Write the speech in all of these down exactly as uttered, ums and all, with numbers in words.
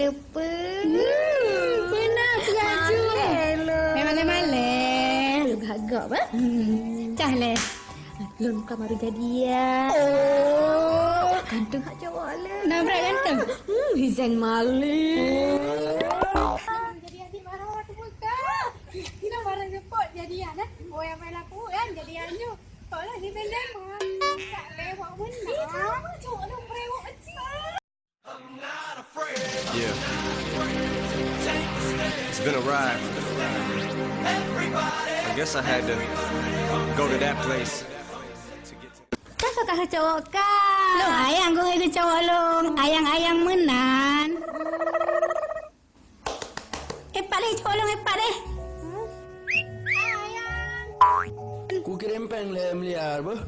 Apa? Hmm, benar, Kak Ju. Malèe lôn. Memang malèe. Lôn gagak, bah? Hmm, cah lé. Lôn ka baru jadian. Oh, ganteng hak cowok lôn. Nah, berat ganteng. Hmm, Zain Malik. Oh. Jadi adik marah aku buka. Kita bareng report jadian, eh. Oh, yang main laku kan jadian tu. Kalau si Zain Malik tak lewat pun. Ih, cowok lôn brewok kecil. Yeah. It's been a ride. I guess I had to go to that place to get to. Ka suka keu cowok ka. Lôn ayang keu cowok lôn. Ayang-ayang meunan. Eh, pat lé cowok lôn, eh, pat lé. Ayang. Ku kirim péng lé miliar beuh.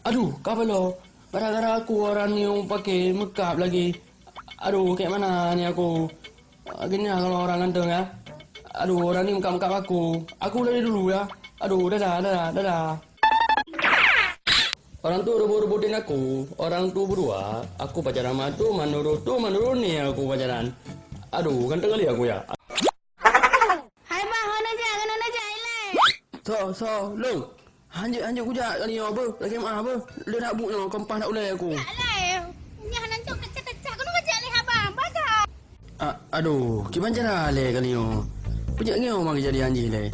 Aduh, ka balo. Gara-gara aku orang ni pakai makeup lagi. Aduh, kayak mana ni aku? Geunyah kalau orang ganteng ya. Aduh, orang ni makeup-makeup aku. Aku lari dulu ya. Aduh, dadah, dadah, dadah. Orang tu rebut-rebutin aku, orang tu berdua, aku pacaran sama tu, manurut tu, manurut ni aku pacaran. Aduh, ganteng kali aku ya. Hai bang, hana jak, hana jak ilai. So, so, long. Hanjeuet, hanjeuet kujak kali nyoe beuh, lagèe meu'ah beuh. Le dak buet nyoe, kompah dak ulèe aku. Jak lé. Nyah nan cok kecah-kecah, keuneuk jak lé abang, bagai. A-, aduh, kiban cara lé kali nyoe. Peujeuet ngieng ma keujadian jih lé.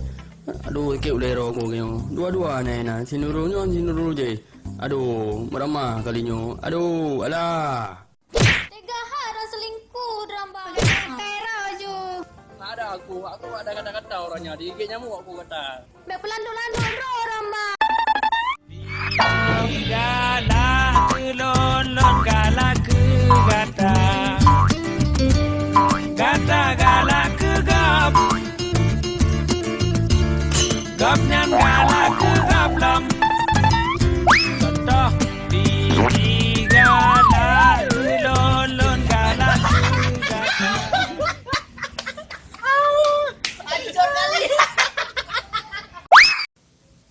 Aduh, sakét ulèe droe ku nyoe. Dua-dua na, na. Si Nurul nyoe, si Nurul jih. Aduh, meuramah kali nyoe. Aduh, alah. Tega ha dah selingkuh dalam bak. Tera ju. Ada aku, aku ada kata-kata orangnya, digigit nyamuk aku kata. Bèk peulandok-landok droe ureueng, Bang. Galak keu lôn, lôn galak keu gata. Gata galak keu gob. Gobnyan galak keu gob lom. Contoh, Bibi galak keu lôn, lôn galak keu gata. Hancur kali.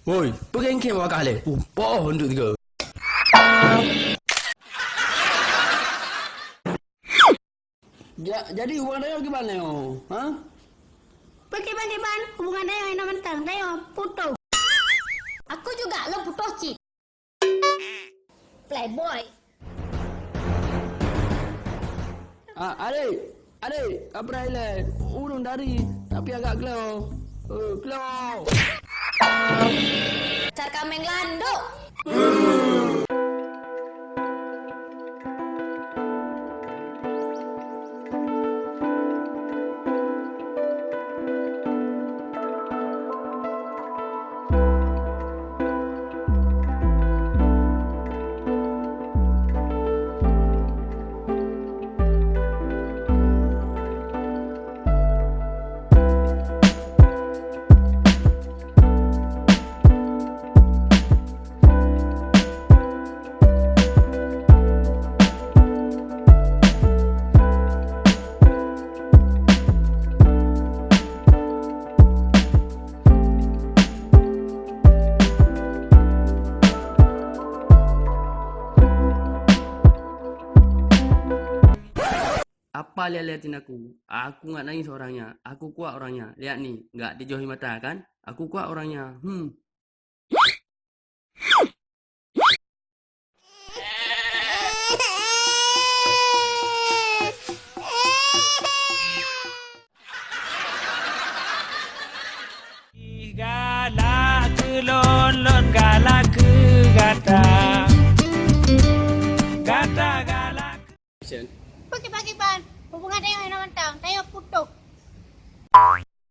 Woi, peugengkeng wakah lé. Pupoh untuk tiga. Ja-, jadi hubungan Dayang gimana, oh? Ha? Bagaimana, hubungan Dayang yang mentang? Dayang putus. Aku juga lo putus, Cik. Playboy. Ah, adik, adik, kapreh ilèe, ureueng dari, tapi agak klo. Eh, klo. Car kaméng landok. Apa lihat-lihatin aku? Aku nggak nangis orangnya. Aku kuat orangnya. Lihat ni, nggak dijohi mata kan? Aku kuat orangnya. Hmm. Galak keu lôn, lôn galak keu gata.